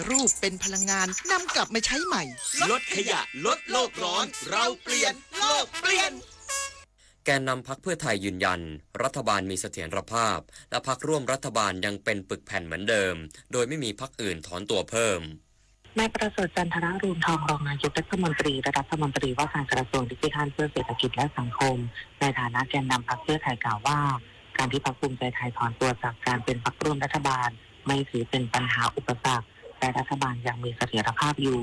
รูปเป็นพลังงาน นำกลับมาใช้ใหม่ ลดขยะ ลดโลกร้อน เราเปลี่ยน โลกเปลี่ยน แกนนำพรรคเพื่อไทยยืนยัน รัฐบาลมีเสถียรภาพ และพรรคร่วมรัฐบาลยังเป็นปึกแผ่นเหมือนเดิม โดยไม่มีพรรคอื่นถอนตัวเพิ่ม นายประเสริฐ จันทรรูณทอง รองนายกรัฐมนตรี และรัฐมนตรีว่าการกระทรวงดิจิทัลเพื่อเศรษฐกิจและสังคม ในฐานะแกนนำพรรคเพื่อไทยกล่าวว่า การที่พรรคภูมิใจไทยถอนตัวจากการเป็นพรรคร่วมรัฐบาล ไม่ถือเป็นปัญหาอุปสรรค และรัฐบาลยังมีเสถียรภาพอยู่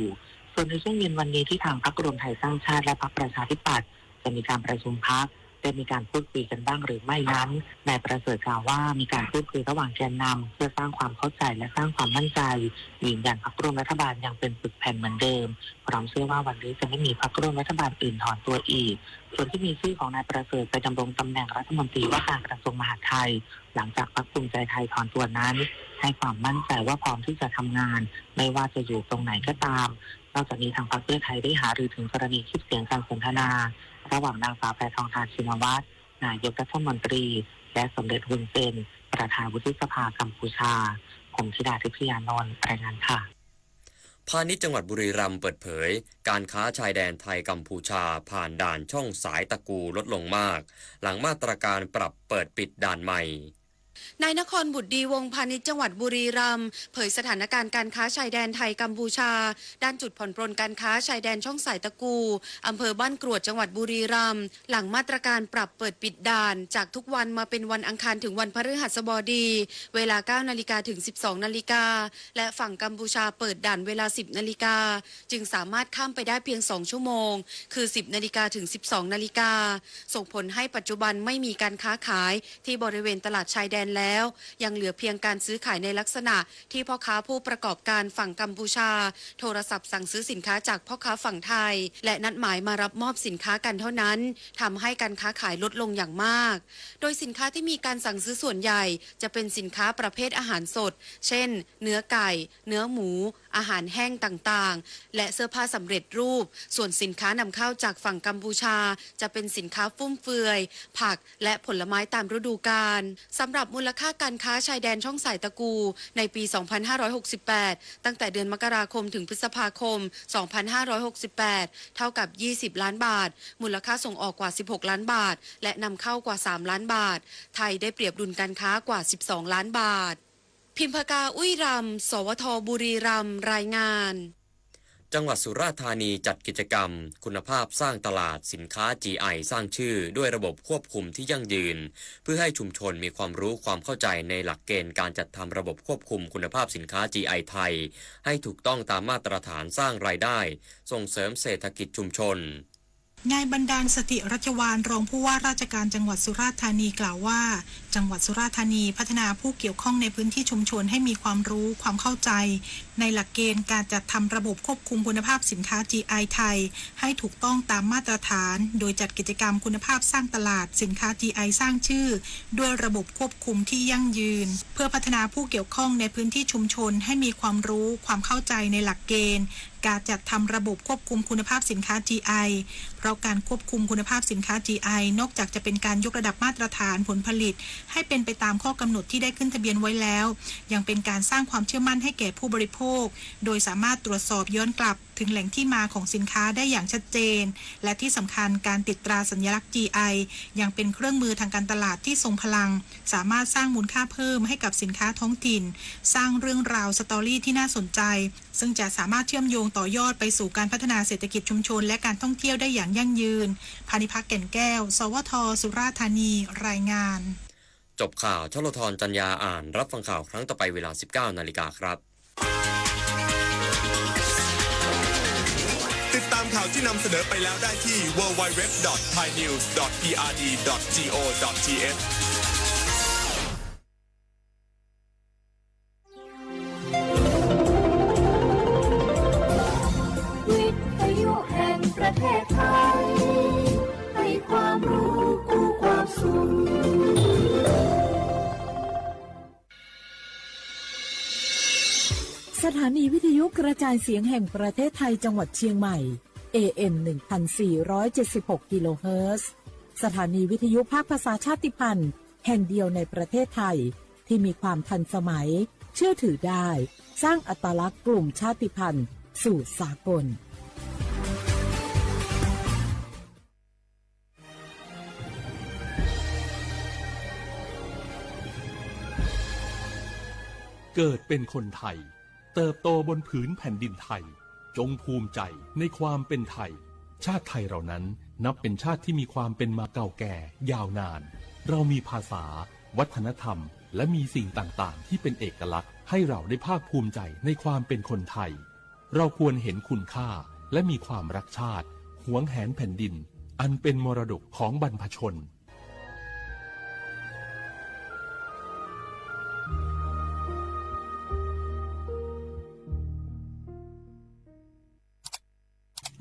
ส่วนในช่วงเย็นวันนี้ที่ทางพรรครวมไทยสร้างชาติและพรรคประชาธิปัตย์จะมีการประชุมพรรค ได้มีการพูดคุยกันบ้างหรือไม่นั้น นายประเสริฐกล่าวว่ามีการพูดคุยระหว่างแกนนำเพื่อสร้างความเข้าใจและสร้างความมั่นใจ ยืนยันพรรคร่วมรัฐบาลยังเป็นปึกแผ่นเหมือนเดิม พร้อมเชื่อว่าวันนี้จะไม่มีพรรคร่วมรัฐบาลอื่นถอนตัวอีก ส่วนที่มีชื่อของนายประเสริฐไปดำรงตำแหน่งรัฐมนตรีว่าการกระทรวงมหาดไทย หลังจากพรรคภูมิใจไทยถอนตัวนั้น ให้ความมั่นใจว่าพร้อมที่จะทำงาน ไม่ว่าจะอยู่ตรงไหนก็ตาม นอกจากนี้ทางพรรคเพื่อไทยได้หารือถึงกรณีคลิปเสียงการสนทนา ระหว่างนางสาวแพทองธาร ชินวัตร นายกรัฐมนตรี และสมเด็จฮุนเซน ประธานวุฒิสภากัมพูชา ผมธิดา ทิพยานนท์ รายงานค่ะ พาณิชย์จังหวัดบุรีรัมย์เปิดเผย การค้าชายแดนไทยกัมพูชาผ่านด่านช่องสายตะกูลดลงมาก หลังมาตรการปรับเปิดปิดด่านใหม่ นายนครบุตรดี วงศ์พาณิชย์จังหวัดบุรีรัมย์ เผยสถานการณ์การค้าชายแดนไทยกัมพูชา ด้านจุดผ่อนปรนการค้าชายแดนช่องสายตะกู อำเภอบ้านกรวด จังหวัดบุรีรัมย์ หลังมาตรการปรับเปิดปิดด่าน จากทุกวันมาเป็นวันอังคารถึงวันพฤหัสบดี เวลา เก้านาฬิกาถึง สิบสองนาฬิกา และฝั่งกัมพูชาเปิดด่านเวลา สิบนาฬิกา จึงสามารถข้ามไปได้เพียง สองชั่วโมง คือ สิบนาฬิกาถึง สิบสองนาฬิกา ส่งผลให้ปัจจุบันไม่มีการค้าขายที่บริเวณตลาดชายแดนแล้ว ยังเหลือเพียงการซื้อขายในลักษณะที่พ่อค้าผู้ประกอบการฝั่งกัมพูชา โทรศัพท์สั่งซื้อสินค้าจากพ่อค้าฝั่งไทย และนัดหมายมารับมอบสินค้ากันเท่านั้น ทำให้การค้าขายลดลงอย่างมาก โดยสินค้าที่มีการสั่งซื้อส่วนใหญ่ จะเป็นสินค้าประเภทอาหารสด เช่น เนื้อไก่ เนื้อหมู อาหารแห้งต่างๆ และเสื้อผ้าสำเร็จรูป ส่วนสินค้านำเข้าจากฝั่งกัมพูชา จะเป็นสินค้าฟุ่มเฟือย ผัก และผลไม้ตามฤดูกาล สำหรับมูลค่าการค้าชายแดนช่องสายตะกู ในปี สองพันห้าร้อยหกสิบแปด ตั้งแต่เดือนมกราคมถึงพฤษภาคม สองพันห้าร้อยหกสิบแปด เท่ากับ ยี่สิบล้านบาท มูลค่าส่งออกกว่า สิบหกล้านบาท และนำเข้ากว่า สามล้านบาท ไทยได้เปรียบดุลการค้ากว่า สิบสองล้านบาท พิมพากา อุ้ยรำ สวท บุรีรัมย์ รายงาน จังหวัดสุราษฎร์ธานีจัดกิจกรรมคุณภาพสร้างตลาดสินค้า จี ไอ สร้างชื่อด้วยระบบควบคุมที่ยั่งยืน เพื่อให้ชุมชนมีความรู้ความเข้าใจในหลักเกณฑ์การจัดทำระบบควบคุมคุณภาพสินค้า จี ไอ ไทย ให้ถูกต้องตามมาตรฐานสร้างรายได้ ส่งเสริมเศรษฐกิจชุมชน นายบันดาล สถิรัชวาล รองผู้ว่าราชการจังหวัดสุราษฎร์ธานีกล่าวว่า จังหวัดสุราษฎร์ธานีพัฒนาผู้เกี่ยวข้องในพื้นที่ชุมชนให้มีความรู้ความเข้าใจ ในหลักเกณฑ์การจัดทำระบบควบคุมคุณภาพสินค้า จี ไอ ไทย ให้ถูกต้องตามมาตรฐาน โดยจัดกิจกรรมคุณภาพสร้างตลาดสินค้า จี ไอ สร้างชื่อ ด้วยระบบควบคุมที่ยั่งยืน เพื่อพัฒนาผู้เกี่ยวข้องในพื้นที่ชุมชนให้มีความรู้ความเข้าใจในหลักเกณฑ์ การจัดทำระบบควบคุมคุณภาพสินค้า จี ไอ เพราะการควบคุมคุณภาพสินค้า จี ไอ นอกจากจะเป็นการยกระดับมาตรฐานผลผลิต ให้เป็นไปตามข้อกำหนดที่ได้ขึ้นทะเบียนไว้แล้ว ยังเป็นการสร้างความเชื่อมั่นให้แก่ผู้บริโภค โดยสามารถตรวจสอบย้อนกลับถึงแหล่งที่มาของสินค้าได้อย่างชัดเจน และที่สำคัญการติดตราสัญลักษณ์ จี ไอ ยังเป็นเครื่องมือทางการตลาดที่ทรงพลัง สามารถสร้างมูลค่าเพิ่มให้กับสินค้าท้องถิ่น สร้างเรื่องราว story ที่น่าสนใจ ซึ่งจะสามารถเชื่อมโยงต่อยอดไปสู่การพัฒนาเศรษฐกิจชุมชนและการท่องเที่ยวได้อย่างยั่งยืน พานิพักแก่นแก้ว สวท สุราษฎร์ธานี รายงาน จบข่าว ชลธร จันยา อ่าน รับฟังข่าวครั้งต่อไปเวลา สิบเก้านาฬิกาครับ ติดตามข่าวที่นำเสนอไปแล้วได้ที่ ดับเบิลยู ดับเบิลยู ดับเบิลยู ดอท ไทยนิวส์ ดอท พีอาร์ดี ดอท จี โอ ดอท ที เอช วิทยุแห่งประเทศไทย ให้ความรู้คู่ความสุข สถานีวิทยุกระจายเสียงแห่งประเทศไทยจังหวัดเชียงใหม่ เอ เอ็ม หนึ่งพันสี่ร้อยเจ็ดสิบหก กิโลเฮิรตซ์ สถานีวิทยุภาคภาษาชาติพันธุ์แห่งเดียวในประเทศไทย ที่มีความทันสมัย เชื่อถือได้ สร้างอัตลักษณ์กลุ่มชาติพันธุ์สู่สากล เกิดเป็นคนไทย เติบโตบนผืนแผ่นดินไทย จงภูมิใจในความเป็นไทย ชาติไทยเรานั้นนับเป็นชาติที่มีความเป็นมาเก่าแก่ยาวนาน เรามีภาษา วัฒนธรรม และมีสิ่งต่างๆ ที่เป็นเอกลักษณ์ให้เราได้ภาคภูมิใจในความเป็นคนไทย เราควรเห็นคุณค่า และมีความรักชาติ หวงแหนแผ่นดิน อันเป็นมรดกของบรรพชน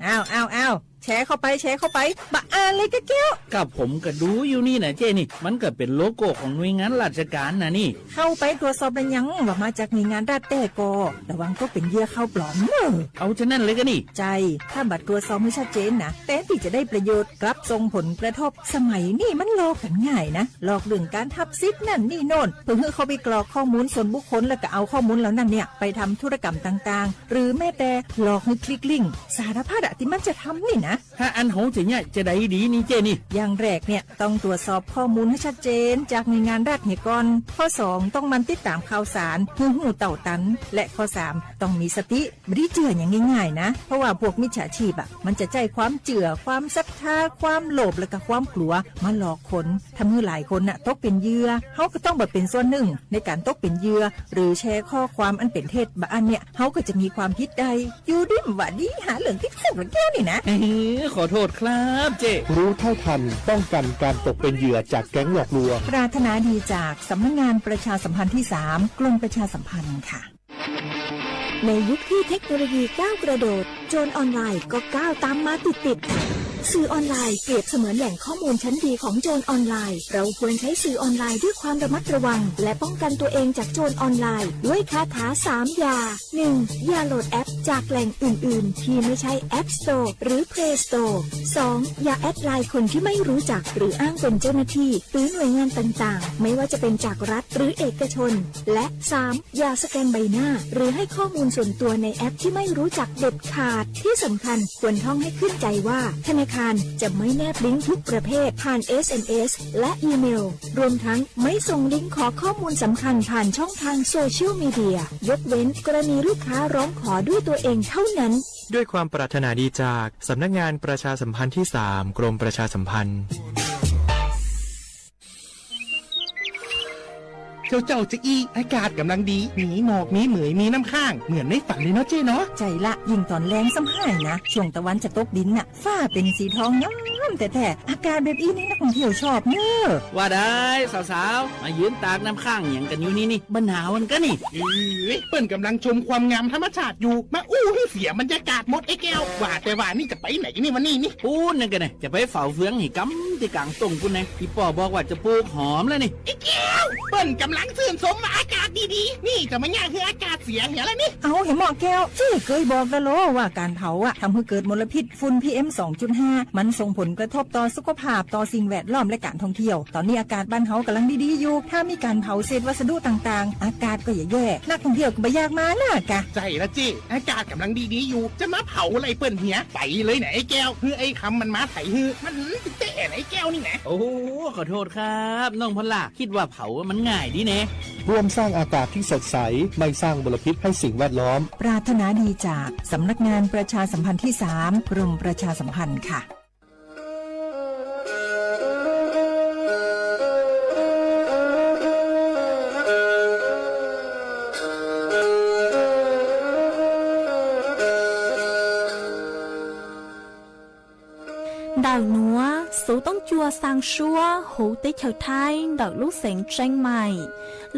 อ้าว อ้าว อ้าว แชร์เข้าไป แชร์เข้าไป บ่อ่านเลยกะแก้ว ก็ผมก็ดูอยู่นี่นะเจ้นี่ มันก็เป็นโลโก้ของหน่วยงานราชการนะนี่ เข้าไปตรวจสอบแล้วยังว่ามาจากหน่วยงานรัฐแท้ก่อ ระวังตกเป็นเหยื่อข่าวปลอมเนอะ เอาฉะนั้นเลยกะนี่ ใช่ ถ้าบ่ตรวจสอบให้ชัดเจนนะ แทนที่จะได้ประโยชน์ กลับส่งผลกระทบ สมัยนี้มันหลอกกันง่ายนะ หลอกเรื่องการทับสิทธิ์นั่นนี่โน่น เพื่อให้เข้าไปกรอกข้อมูลส่วนบุคคล แล้วก็เอาข้อมูลเหล่านั้นเนี่ยไปทำธุรกรรมต่างๆ หรือแม้แต่หลอกให้คลิกลิงก์ สารพัดอะที่มันจะทำนี่นะ ถ้าอันเฮาจะเนี่ยจะได้ดีนี่เจ้นี่ อย่างแรกเนี่ยต้องตรวจสอบข้อมูลให้ชัดเจนจากหน่วยงานรัฐเหียก่อน ข้อสองต้องหมั่นติดตามข่าวสาร ให้รู้เท่าทัน และข้อสามต้องมีสติ บ่ได้เชื่ออย่างง่ายๆนะ เพราะว่าพวกมิจฉาชีพอะ มันจะใช้ความเชื่อ ความศรัทธา ความโลภ แล้วก็ความกลัวมาหลอกคน ทำให้หลายคนน่ะตกเป็นเหยื่อ เฮาก็ต้องบ่เป็นส่วนหนึ่งในการตกเป็นเหยื่อ หรือแชร์ข้อความอันเป็นเท็จ บ่อันเนี่ย เฮาก็จะมีความผิดได้ อยู่ดีบ่ดี หาเรื่องติดคุกละแก้วนี่นะ เฮ้ย ขอโทษครับเจ้ รู้เท่าทัน ป้องกันการตกเป็นเหยื่อจากแก๊งหลอกลวง ปรารถนาดีจากสำนักงานประชาสัมพันธ์ที่สาม กรมประชาสัมพันธ์ค่ะ ในยุคที่เทคโนโลยีก้าวกระโดด โจรออนไลน์ก็ก้าวตามมาติดๆ สื่อออนไลน์เปรียบเสมือนแหล่งข้อมูลชั้นดีของโจรออนไลน์ เราควรใช้สื่อออนไลน์ด้วยความระมัดระวัง และป้องกันตัวเองจากโจรออนไลน์ ด้วยคาถาสามอย่า หนึ่ง อย่าโหลดแอปจากแหล่งอื่นๆ ที่ไม่ใช่ App Store หรือ Play Store สอง อย่าแอดไลน์คนที่ไม่รู้จัก หรืออ้างเป็นเจ้าหน้าที่ หรือหน่วยงานต่างๆ ไม่ว่าจะเป็นจากรัฐหรือเอกชน และ สาม อย่าสแกนใบหน้า หรือให้ข้อมูลส่วนตัวในแอปที่ไม่รู้จักเด็ดขาด ที่สำคัญควรท่องให้ขึ้นใจว่า ธนาคารจะไม่แนบลิงก์ทุกประเภทผ่าน เอส เอ็ม เอส และอีเมล รวมทั้งไม่ส่งลิงก์ขอข้อมูลสำคัญผ่านช่องทางโซเชียลมีเดีย ยกเว้นกรณีลูกค้าร้องขอด้วยตัวเองเท่านั้น ด้วยความปรารถนาดีจากสำนักงานประชาสัมพันธ์ที่สาม กรมประชาสัมพันธ์ เจ้าเจ้าจะอี้ อากาศกำลังดี มีหมอก มีเหมย มีน้ำค้าง เหมือนในฝันเลยเนาะเจ้เนาะ ใช่ละ ยิ่งตอนแลงซ้ำห้ายนะ ช่วงตะวันจะตกดินน่ะ ฟ้าเป็นสีทองงามแท้ๆ อากาศแบบอี้นี่นักท่องเที่ยวชอบเนอะ ว่าได้สาวๆ มายืนตากน้ำค้างหยังกันอยู่นี่นี่ บ่หนาวกันกะนี่ เอ้ย เปิ้นกำลังชมความงามธรรมชาติอยู่ มาอู้ให้เสียบรรยากาศหมดไอ้แก้ว ว่าแต่ว่านี่จะไปไหนนี่วันนี้นี่ ปู๊นนั่นกะนะ จะไปเฝ้าเฟืองให้กำที่กลางต้งปู๊นนะ อีป้อบอกว่าจะปลูกหอมแล้วนี่ ไอ้แก้ว เปิ้นกำลังชื่นชมว่าอากาศดีๆ นี่จะมาย่างให้อากาศเสียเหียแล้วนี่ เอาเหียหมอแก้ว เจ้เกยบอกแล้วโลว่าการเผาอะทำให้เกิดมลพิษ ฝุ่น พีเอ็ม สองจุดห้า มันส่งผลกระทบต่อสุขภาพ ต่อสิ่งแวดล้อมและการท่องเที่ยว ตอนนี้อากาศบ้านเฮากำลังดีๆอยู่ ถ้ามีการเผาเศษวัสดุต่างๆ อากาศก็จะแย่ นักท่องเที่ยวก็บ่อยากมานะกะ ใช่ละเจ้ อากาศกำลังดีๆอยู่ จะมาเผาอะไรเปิ้นเหีย ไปเลยนะไอ้แก้ว คือไอ้คำมันมาไถฮือ มันหืมติดเตะนะไอ้แก้วนี่นะ โอ้โห ขอโทษครับ น้องพอลล่า คิดว่าเผามันง่ายดีแน่ ร่วมสร้างอากาศที่สดใส ไม่สร้างมลพิษให้สิ่งแวดล้อม ปรารถนาดีจากสำนักงานประชาสัมพันธ์ที่สาม กรมประชาสัมพันธ์ค่ะ Ntawm nuav xuv toob cua xaa suab huv teb chaws Thaib ntawm lub xeev Tseeb Maim.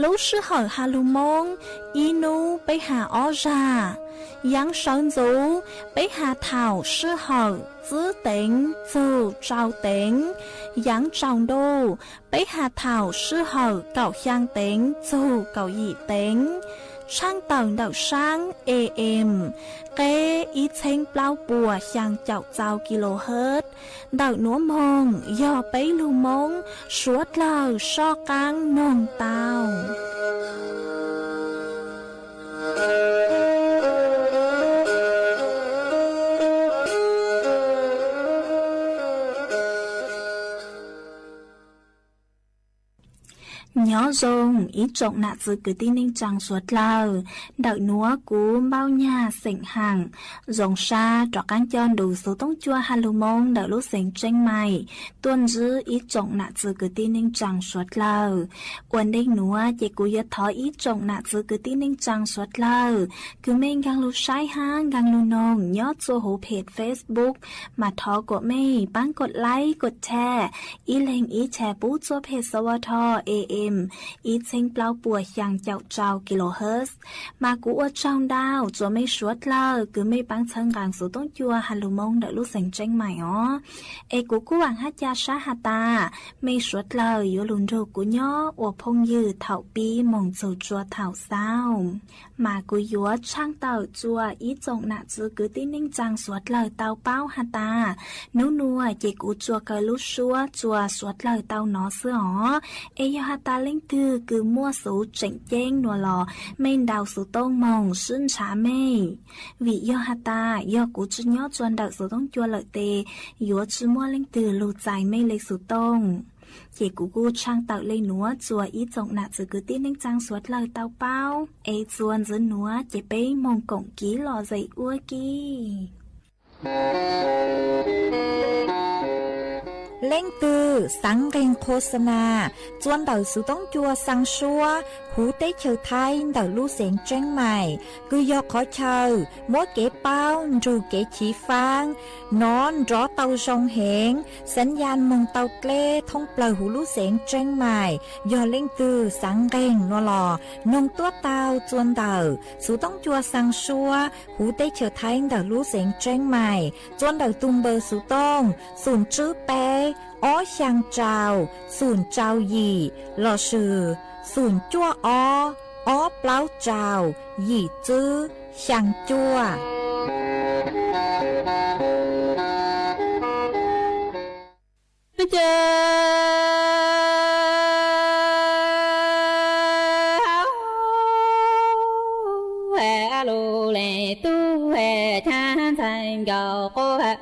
Lub sij hawm has lug Moob, ib hnub peb has ob zag. Yaav sawv ntxuv, peb has thaum sij hawm tsib teev txug rau teev. Yaav tsaus ntuj, peb has thaum sij hawm kaum xyaa teev txug kaum yim teev. Tshaaj tawm ntawm saab A M, qeb ib txheeb plaub puas xyaa caum txaus kilohertz. Ntawm nuav moog yog peb lug Moob suav dlawg soj qaab noog tau. Nyob zoo ib tsoom nam txwv kwv tij neej tsaa suav dlawg, ntawm nuav kuv Npauj Nyag xeem Haam zoo sab rov qaab coj nrug Xuv Toob Cua Has Lug Moo ntawm lub xeev Tseeb Maim tuaj ntsib ib tsoom nam txwv kwv tij neej tsaa suav dlawg. Ua ntej nuav ces kuv yuav thov ib tsoom nam txwv kwv tij neej tsaa suav dlawg, kws mej nkaag lug saib hab nkaag lug noog nyob txuj huv phem Facebook, mas thov kuas mej paab kov like kov share, ib leeg ib share pub txuj phem S W T A M ib txheeb plaub puas xyaa caum rau kilohertz. Mas kuv ua tsaug ntau rua mej suav dlawg kws mej paab txhawb nqaa Xuv Toob Cua Has Lug Moo ntawm lub xeev Tseeb Maim os. Es kuv kuj vaam hab ca sab has tas mej suav dlawg yuav lug nrug kuv nyob ua phooj ywg thaum pib moog txug rua thaum xaus. Mas kuv yuav tshaaj tawm rua ib tsoom nam txwv kwv tij neej tsaa suav dlawg tau paub has tas, nub nua ces kuv tsuas kaw lub suab rua suav dlawg tau nov xwb os. Es yog has tas leej twg kws muaj xuv tseem ceeb nua los mej ntaus xuv tooj moog sib ntshav mej, vim yog has tas yog kuv tsi nyob rua ntawm Xuv Toob Cua lawm tes yuav tsi muaj leej twg lug txais mej le xuv tooj. Ces kuv kuj tshaaj tawm le nuav rua ib tsoom nam txwv kwv tij neej tsaa suav dlawg tau paub. Es txuas ntxiv nuav ces peb moog koom kiv lom zem ua ke. Leej twg xaav nqeeg qhuas xas nas rua ntawm Xuv Toob Cua xaa suab huv teb chaws Thaib ntawm lub xeev Tseeb Maim, kws yog qhov chaw muab kev paub nrug kev chiv faab nov nrov tau zoo heev, xaav ya moog tau dleb thoob plawg huv lub xeev Tseeb Maim. Yog leej twg xaav nqeeg nua los noog tuab taug rua ntawm Xuv Toob Cua xaa suab huv teb chaws Thaib ntawm lub xeev Tseeb Maim rua ntawm tug npawb xuv tooj xoom tswb peb ob xyaa rau xoom rau yim lossis xoom cuaj ob ob plaub rau yim tswb xyaa cuaj. Lug le tub cav ntxhais nkaus quas,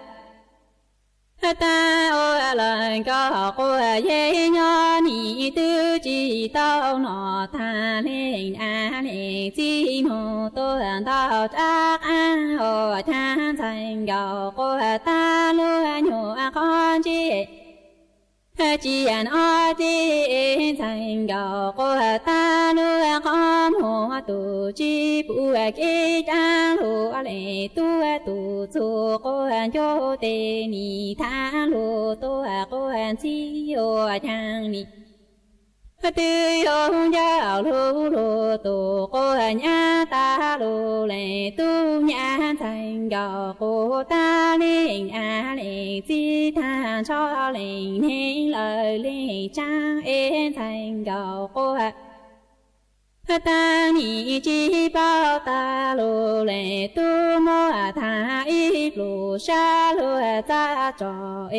tag ua lawm nkaus quas yej nyob nim twb tsis tau nom tag leej av leej txiv moog tuaj ntau rab qaab ua cav ntxhais nkaus quas tag lub nyuam qhuav ntsib tsis yog ob tib ntxhais nkaus quas tag lub qhov muag tus tsis pum kev cav lug le tub tus txug quas ncuj tes nim thav lug tuaj quas ntxib ua caag nim twb yog ncauj lug lug tus quas nyab tag lug le tub nyab ntxhais nkaus quas tag leej av leej txiv tag nrho leej neeg lawm leej tsaab es ntxhais nkaus quas tag nim tsis paub tag lug le tub muab thav ib pluj sab lug txav tso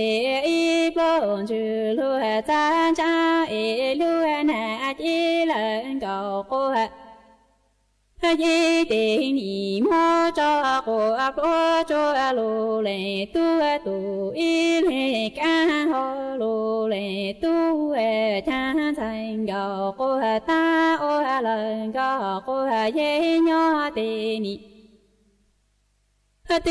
es ib pluj ntsws lug txav ntsaab es lug nag cia lawm nkaus quas ib tes nim muab tso quas pluab tsuav lug le tub tus ib leeg kaab hov lug le tub cav ntxhais nkaus quas tag ua lawm nkaus quas yej nyob tes nim twb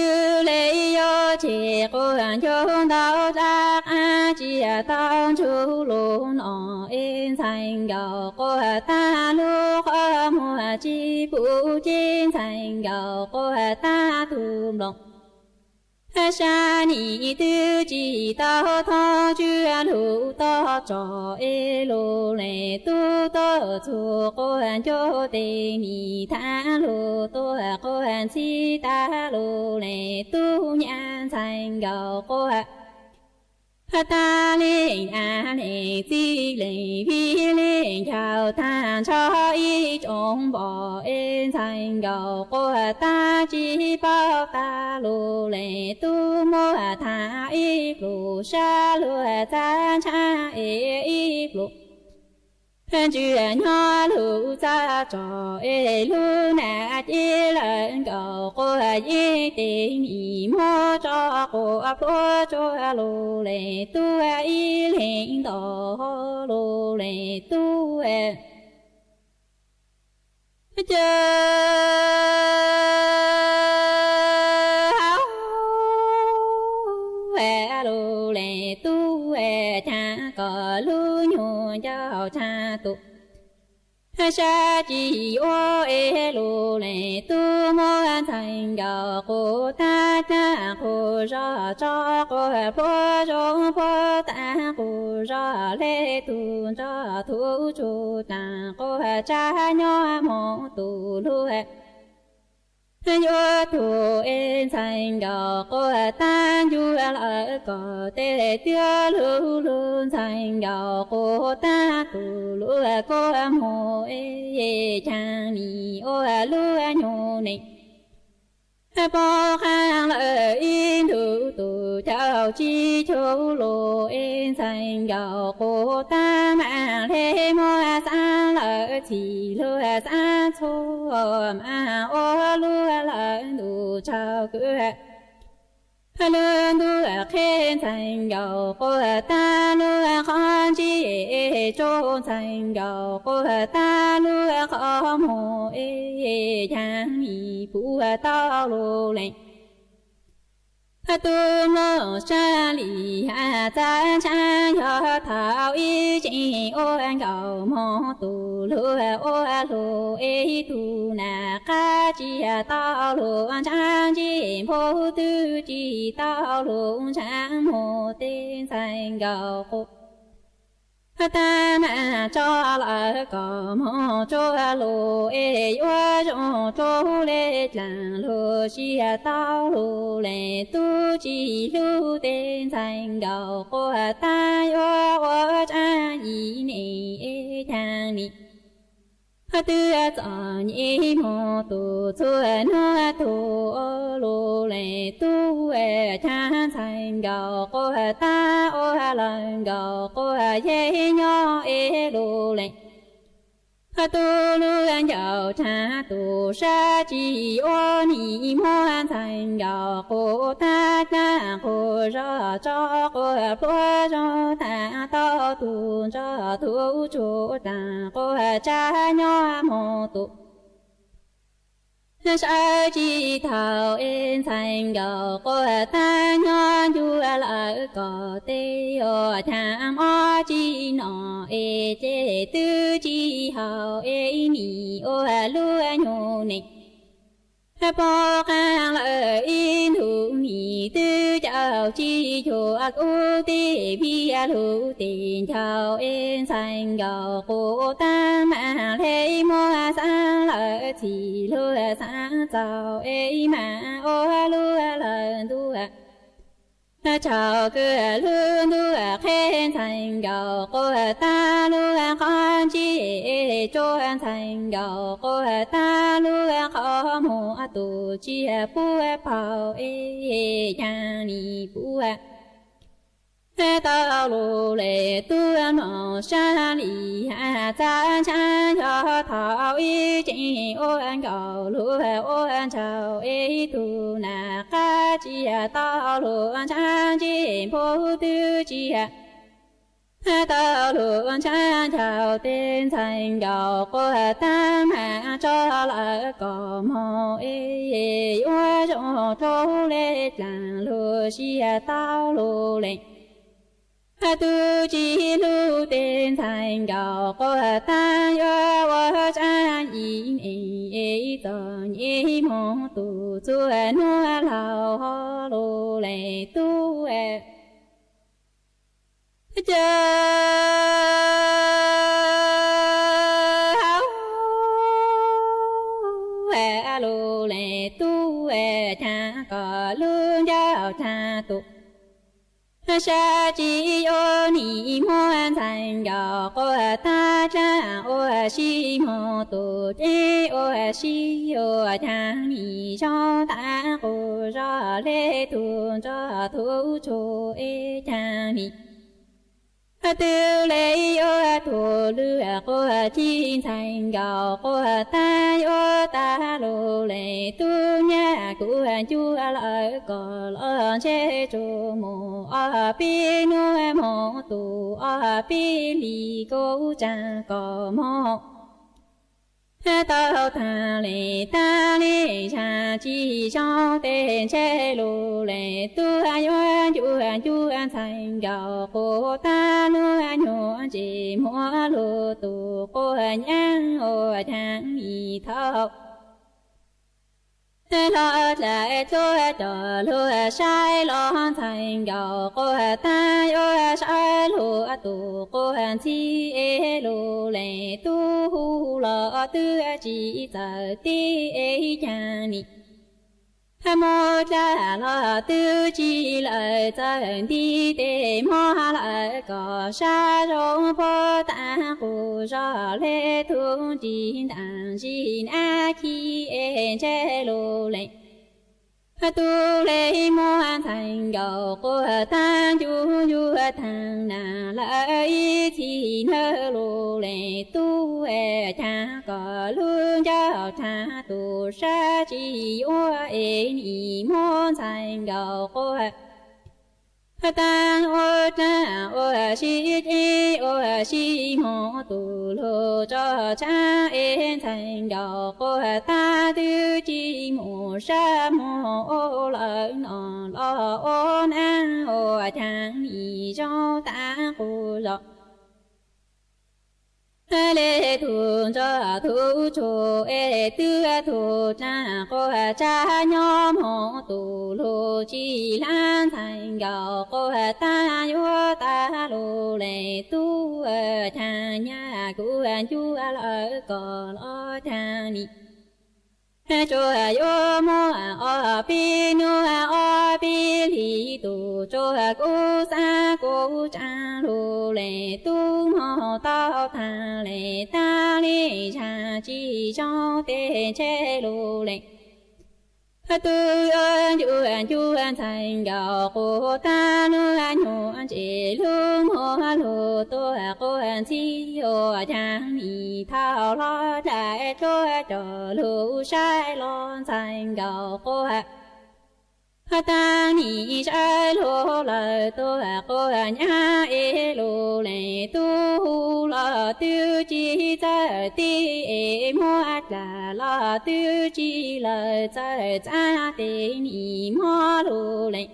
le yuav tseg quas ncuj ntau rab qaab tsis yog tau ntsug lug no es ntxhais nkaus quas tag lub qhov muag tsis pum ces ntxhais nkaus quas tag tug nplooj sab nim twb tsis tau thoob tswb lug toj tso es lug le tub tuaj txug quas ncuj tes nim thav lug tuaj quas ntxib tag lug le tub nyab ntxhais nkaus quas tag leej av leej txiv leej vij leej ncaus tag nrho ib tsoom npom es ntxhais nkaus quas tag tsis paub tag lug le tub muab thav ib pluj sab lug txav ntshaab es ib pluj Ntsws nyob lub txaj tso es lub nas ces lawv nkaus quas yeeb tes nim muab tso quas plhuav tsuag lug leej tub ib leeg nto lug leej tub. Caw lug leej tub, cav kom lub nyuag ncauj tshaj tus sab ci ua es lug leej tub muab ntxhais nkaus quas tag caj qus zog tso quas plhuav zoo puag tag qus zog le tug nrog tub tsuj taag quas tsab nyob moog tus lug yuav tug es ntxhais nkaus quas tag ncuag lawm kom tej tiag lug lug ntxhais nkaus quas tag tus lug kuj moog es caag nim ua lub nyuag neej poob qaab lawm ib ntu tus caum tsib caug lug es ntxhais nkaus quas tag maam le muab xaav lawm txhim lug xaav txhua maam ua lug lawm ntu tsaug kws lub ntuj qhe ntxhais nkaus quas tag lub qhov ntsej tsuj ntxhais nkaus quas tag lub qhov muag es caag nim puv tau lug leej tub mloog sab li has txav ntshav yog thaum ib tseem ua nkaus moog tus lug ua lug es tug nam qab tsi tau lug ntshav ntsej npum twb tsi tau lug ntshav muag tej ntxhais nkaus quas tag maam tso lawm kom moog tsuj lug es yuav zoo tsuj le dlaag lug sib tau lug leej tub tsi hlub tej ntxhais nkaus quas tag yuav ua tsaab yim neej es caag nim twb txom nyem moog tus txhua nub tug lug leej tub caag ntxhais nkaus quas tag ua lawm nkaus quas yeej nyob es lug leej tub lug ncaus caag tus sab ci ua nim muab ntxhais nkaus quas tag caj qus zog tso quas plhuav zoo taag tau tug nrog tub tsuj taag quas tsab nyob moog tus sawv tsi tau es ntxhais nkaus quas tag nyob ncuag lawm kom tej yuav caag mob tsi nom es ces twb tsi haum es nim ua lub nyuag neej poob qaab lawm ib ntu nim twb caum tsi caug kub tij vij lug tij ncaus es ntxhais nkaus quas tag maam le muab xaav lawm txhim lug xaav txaus es maam ua lug lawm ntu tsaug kws lub ntuj qhe ntxhais nkaus quas tag lub qhov ntsej tsuj ntxhais nkaus quas tag lub qhov muag tus tsi puv paug es caag nim puv tau lug leej tub mloog sab li has txav ntshav yog thaum ib tseem ua nkaus lug ua ntshaus es tug nam qab tsi tau lug ntshav ntsej npum twb tsi tau lug ntshav ncaus tej ntxhais nkaus quas tag maam tso lawm kom moog es yuav zoo tsuj le dlaag lug sib tau lug leej tub tsi hlub tej ntxhais nkaus quas tag yuav ua tsaab yim neej es txom nyem moog tus txhua nub laug lug leej tub caw lug leej tub caag kom lub ncaug caag tus sab ci ua nim muab ntxhais nkaus quas tag dlaag ua si moog tus ceeb ua si yuav caag nim zoo taag qus zog le tug nrog tub tsuj es caag nim Twb le yuav tuag lug quas txij ntxhais nkaus quas tag yuav tag lug le tub nyab kuv ncuag lawm kom los ntseg tsuas mus ob peb hnub mus tus ob peb hlis kuv tsaa kom moog. Tau taag le tag le zag tsis zoo tes ntseg lug le tub yuav ncuag ncuag ntxhais nkaus quas tag lub nyuag ntsis muab lug tus quas nyaab ua caag nim thaum hlo dlai dluab cov lug saib los ntxhais nkaus quas tag yuav saib lug tus quas ntxhib es lug le tub hu los twb tsis txawj tib es caag nim muab dlaj los twb tsis lawm txawj nti tes mob lawm kom sab zoo puab taag qus zog le tug ntsis ntaam ntsis nab khib es ntseg lug le tub le muab ntxhais nkaus quas tag ncu ncu taag nas lawm ib txhis nawb lug le tub caag kom lub ncauj rag tus sab tsis yuav es nim muab ntxhais nkaus quas tag ua dlaag ua si ceb ua si moog tus lug tso tshaab es ntxhais nkaus quas tag twb tsis mus sab moog ua lawm no los ua naab ua caag nim zoo taag qus zog le tug ntsuag tug tshua es twb tug dlaag quas tag nyob moog tus lug tsis laab ntxhais nkaus quas tag yuav tag lug le tub caag nyab kuv ncuag lawm kom los caag nim tsuas yuav muaj ob peb hnub ob peb hlis tus tsuag kuv xaav kuv tsaa lug le tub moog tau taag le tag le zag tsis zoo tes ntseg lug le tub yuav ncuag ncuag ntxhais nkaus quas tag lub nyuag ntsis lub muag lug tuaj quas ntxhib ua caag nim thaum hlo dlai dluab cov lug saib los ntxhais nkaus quas tag nim saib lug lawm tuaj quas nyab es lug le tub hu los twb tsis txawj tib es muab dlaj los twb tsis lawm txawj txav tes nim mob lug le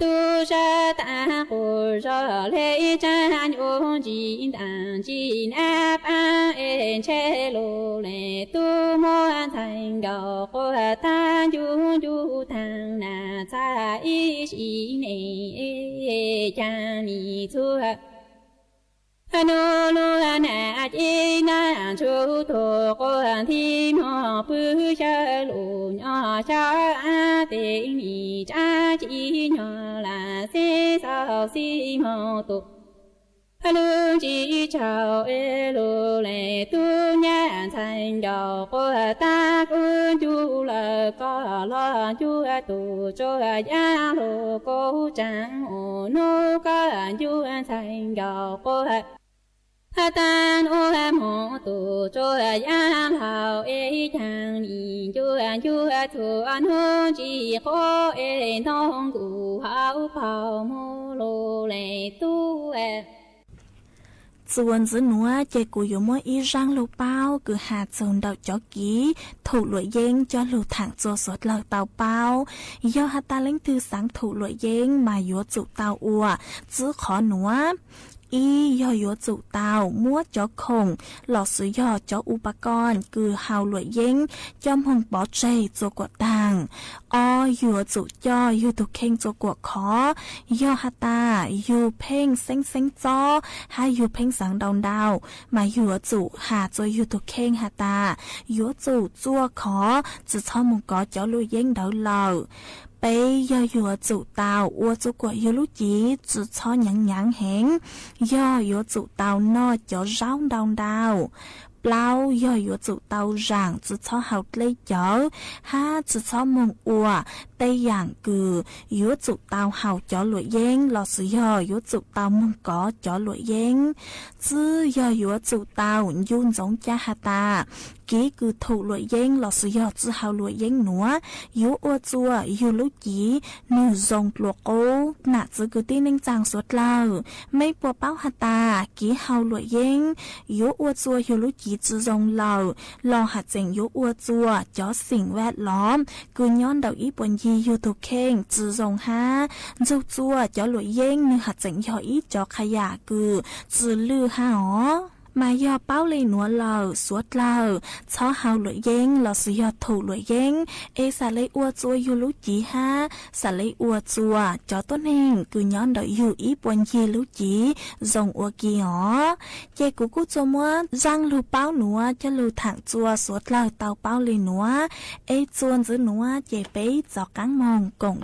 tub sab taag qus zog le tsaab nyuj ntsis ntaam ntsis nab paab es ntseg lug le tub muab ntxhais nkaus quas tag ncu ncu taag nas txag ib sim ne caag nim txhua nub lug nas ceb nab ntsuj tug quas nti moog pw xyaw lug nyob xyaw ab tes nim tsaab ci nyog lam xib xaus xib moog tus lub ntsis tsaug es lug le tub nyab ntxhais nkaus quas tag kuv ncu lawm koj los ncu tus tsuag yaab lug kuv tsaa ua nub koj ncu ntxhais nkaus quas tag nub moog tus tsuag yaab laug es caag nim ncu ncu txhua nub ntsis quas es ntoo nkuj hauv paug moog lug le tub. Txuas ntxiv nuav ces kuv yuav muab ib zaaj lug paub kws has txug ntawm cov kiv thum luam yeeb coj lug thaam txua suav dlawg tau paub. Yog has tas leej twg xaav thum luam yeeb mas yuav tsum tau ua txwb qhov nuav. Ib, yog yuav tsum tau muab cov khoom lossis yog cov u pa koj kws haus luam yeeb coj moog pov tseg txua kuam taag. Ob, yuav tsum coj yug tug kheej txua kuam khov. Yog has tas yug pheej xeeb xeeb txob hab yug pheej xaav ntau ntau, mas yuav tsum has txua yug tug kheej has tas yuav tsum txua khov tsi txhob moog kov cov luam yeeb ntawd lawm. Peb, yog yuav tsum tau ua txua kuam yug lub cev tsi txhob nyaav nyaav heev. Yog yuav tsum tau noj cov zaub ntau ntau. Plaub yog yuav tsum tau zaam tsi txhob haus dleb cawv hab tsi txhob moog ua tej yaam kws yuav tsum tau haus cov luam yeeb lossis yog yuav tsum tau moog kov cov luam yeeb. Tsib yog yuav tsum tau ncu ntsoov ca has tas, kev kws thum luam yeeb lossis yog tsi haus luam yeeb nuav yuav ua tsua yug lub civ nwg zoo dlua qub. Nam txiv kwv tij neej tsaa suav dlawg, mej puas paub has tas kev haus luam yeeb yuav ua tsua yug lub civ tsi zoo lawm los has tseem yuav ua tsua cov xeem vaj lov kws nyob ntawm ib puas ncig yug tug kheej tsi zoo hab ntsug tsua cov luam yeeb nwg has tseem yog ib cov qha yam kws tsi lwj hab os. Mas yog paub le nuav lawm suav dlawg txhob haus luam yeeb lossis yog thum luam yeeb es xam le ua tsua yug lub civ hab xam le ua tsua cov tuab neeg kws nyob ntawm yug ib puas ncig lub civ zoo ua ke os. Ces kuv kuj tsuas muab zaaj lug paub nuav coj lug thaam tsua suav dlawg tau paub le nuav. Es txuas ntxiv nuav ces peb rov qaab moog koom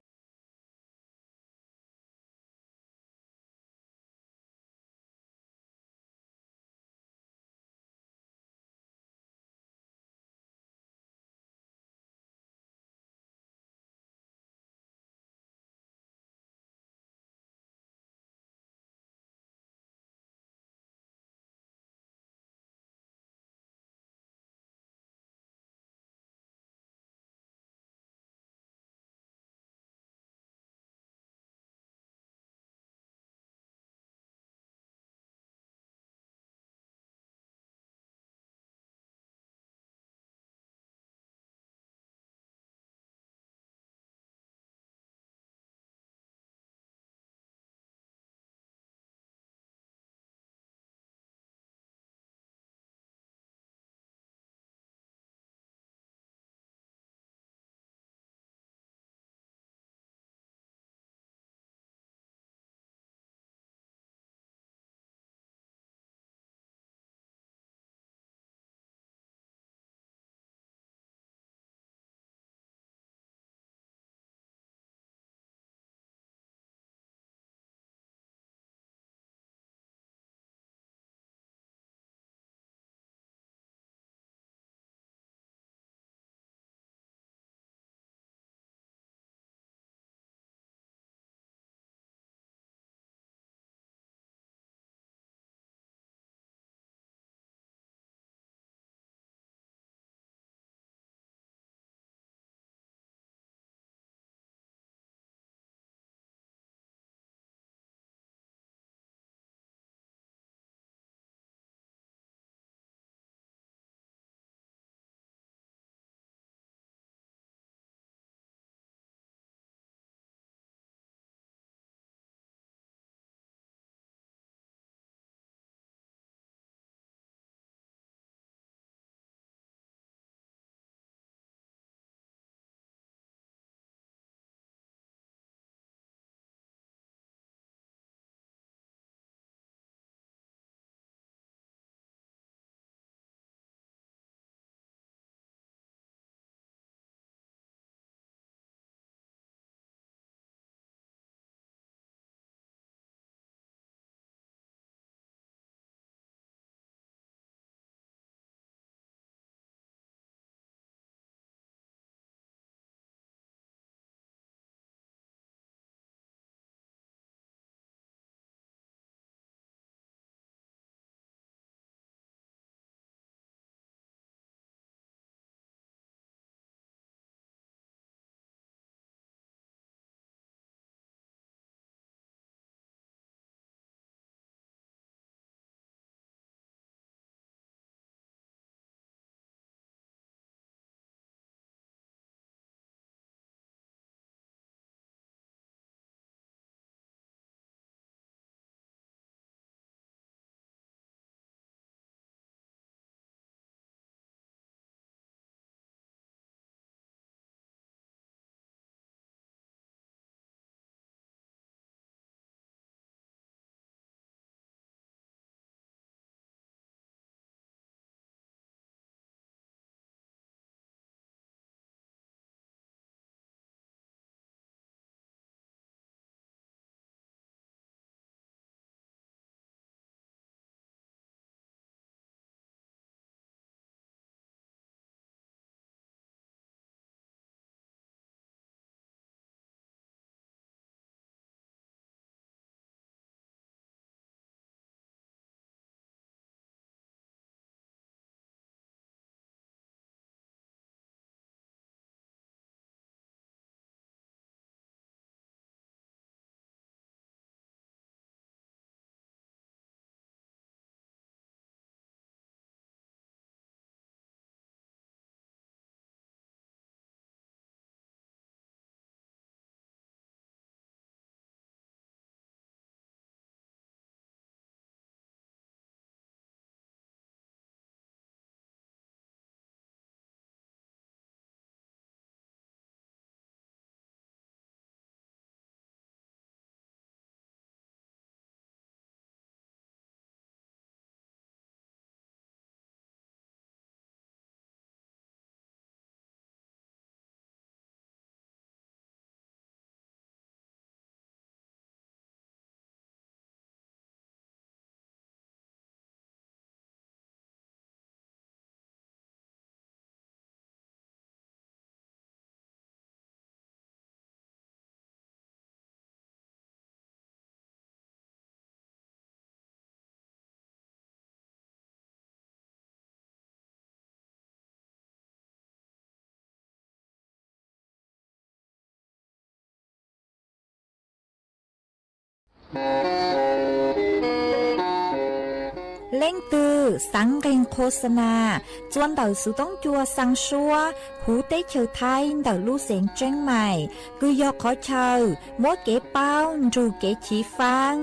Leej twg xav nqeeg qhua xa nas txua ntawm xuv toob cua xaa suab huv teb chaws Thaib ntawm lub xeev Tseeb Maim, kws yog qhov chaw muab kev paub nrug kev chiv faab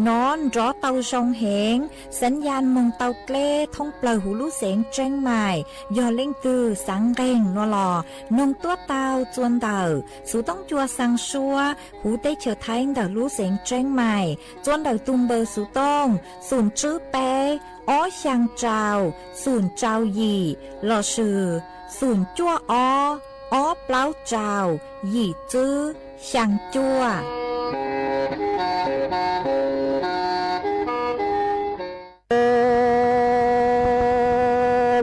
nov nrov tau zoo heev, xav yaj moog tau dleb thoob plawg huv lub xeev Tseeb Maim. Yog leej twg xav nqeeg no los noog tuab tau txua ntawm xuv toob cua xaa suab huv teb chaws Thaib ntawm lub xeev Tseeb Maim, txua ntawm tug npawb xuv tooj xoom tswb peb ob xyaa rau xoom rau yim lossis xoom cuaj ob ob plaub rau yim tswb xyaa cuaj.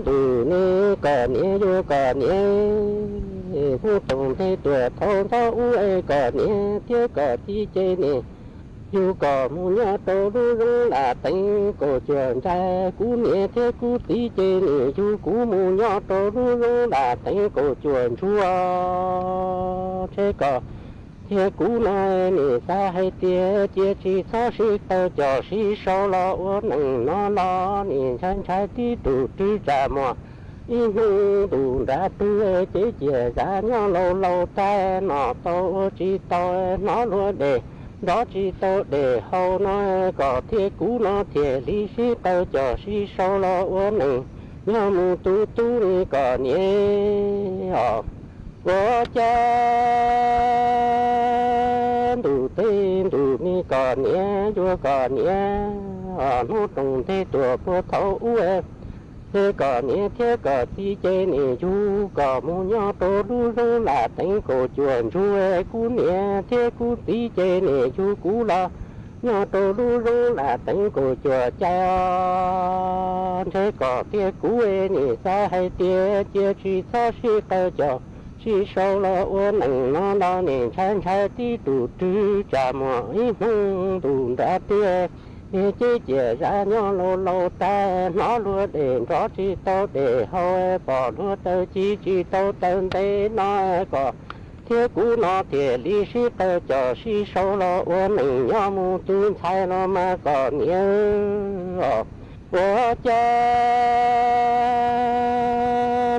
Ntug ne kom niam yuav kom niam, hnub toom nteg tuam thaum ntxov ub es kom niam thiab kom txiv ces nim yug kom mus nyob rau lub zos Lam Teev kaum cuam ntsag. Kuv niam thiab kuv txiv ces nim yug kuv mus nyob rau lub zos Lam Teev kaum cuam ntsuag. Ntshe kom thiab kuv no nim xav hais tias cia tsis txhob sib qawm cov sib sau los ua neej no los nim ntshai ntshai tib tug rwg tsam muag ib hnub ntuj nrad twg ces ciaj zam nyob laus laus tag, noj tau ua tsis tau, hnov luag dej nrov tsis tau dej haus no, kom thiab kuv no thiaj li sib qawm cov sib sau los ua neej nyob mus tu tu ne kom niam os. Ua cas ntuj teb ntuj ne kom niam yuav kom niam, hnub toom nteg tuam puag thaum ub es kom niam thiab kom txiv ces nim yug kom mus nyob rau lub zos Lam Teev kaum cuam ntsuag. Kuv niam thiab kuv txiv ces nim yug kuv los nyob rau lub zos Lam Teev kaum cuam cai os. Ntshe kom thiab kuv nim xav hais tias cia tsis txhob sib qawm cov sib sau los ua neej no los nim ntshai ntshai tib tug rwg tsam muag ib hnub ntuj nrad twg ces ciaj zam nyob laus laus tag, hnov luag dej nrov tsis tau dej haus, pom luag taw ci tsis tau taw ntev no, kom thiab kuv no thiaj li sib qawm cov sib sau los ua neej nyob mus tu ntxhais los mas kom niam os. Ua cas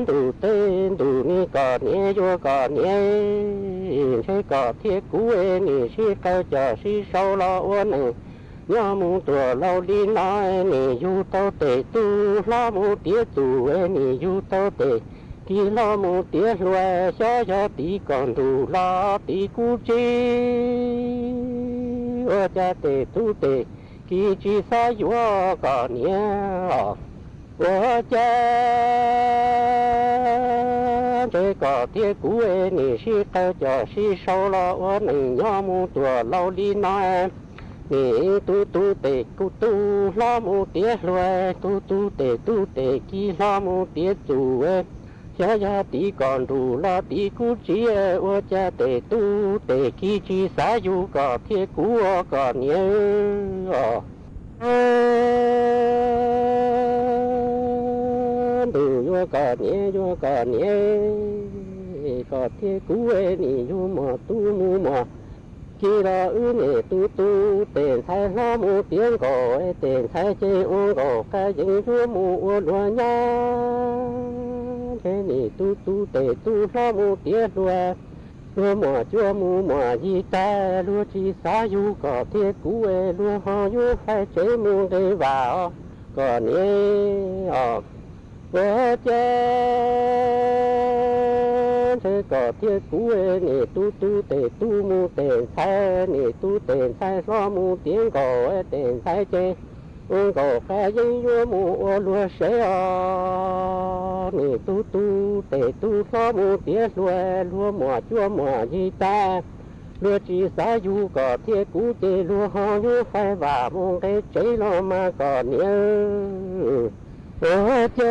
ntuj teb ntuj ne kom niam yuav kom niam, ntshe kom thiab kuv nim sib qawm cov sib sau los ua neej nyob mus tuam laus li no, nim yug tau tes tub hlob mus tiav txuj, nim yug tau tes kiv hlob mus tiav hluas, xyov yog tim kom ntuj los tim kuv tsev. Ua cas tes tub tes kiv tsis xav yuav kom niam os. Ua cas ntshe kom thiab kuv nim sib qawm cov sib sau los ua neej nyob mus tuam laus li no, nim tub tub tes kuv tub hlob mus tiav hluas, tub tub tes tub tes kiv hlob mus tiav txuj, xyov yog tim kom ntuj los tim kuv tsev. Ua cas tes tub tes kiv tsis xav yug kom thiab kuv ua kom niam os. Ntuj yuav kom niam yuav kom niam, kom thiab kuv nim yug muaj tub mus muaj kiv los wb nim tub tub tes ntxhais hlob mus tiav nkaus, tes ntxhais ces ua nkaus qab yeeb yuav mus ua luag nyab. Ntshe nim tub tub tes tub hlob mus tiav hluas, luag muaj cuab mus muaj yig tag, luag tsis xav yug kom thiab kuv, luag ho yuav faib tsev mus nqe vam os kom niam os. Ua cas ntshe kom thiab kuv nim tub tub tes tub mus tes ntxhais, nim tub tes ntxhais hlob mus tiav nkaus, tes ntxhais ces ua nkaus qab yeeb yuav mus ua luag sev os. Nim tub tub tes tub hlob mus tiav hluas, luag muaj cuab muaj yig tag, luag tsis xav yug kom thiab kuv ces luag ho yuav faib vam mus nqe tsev los mas kom niam os. Ua cas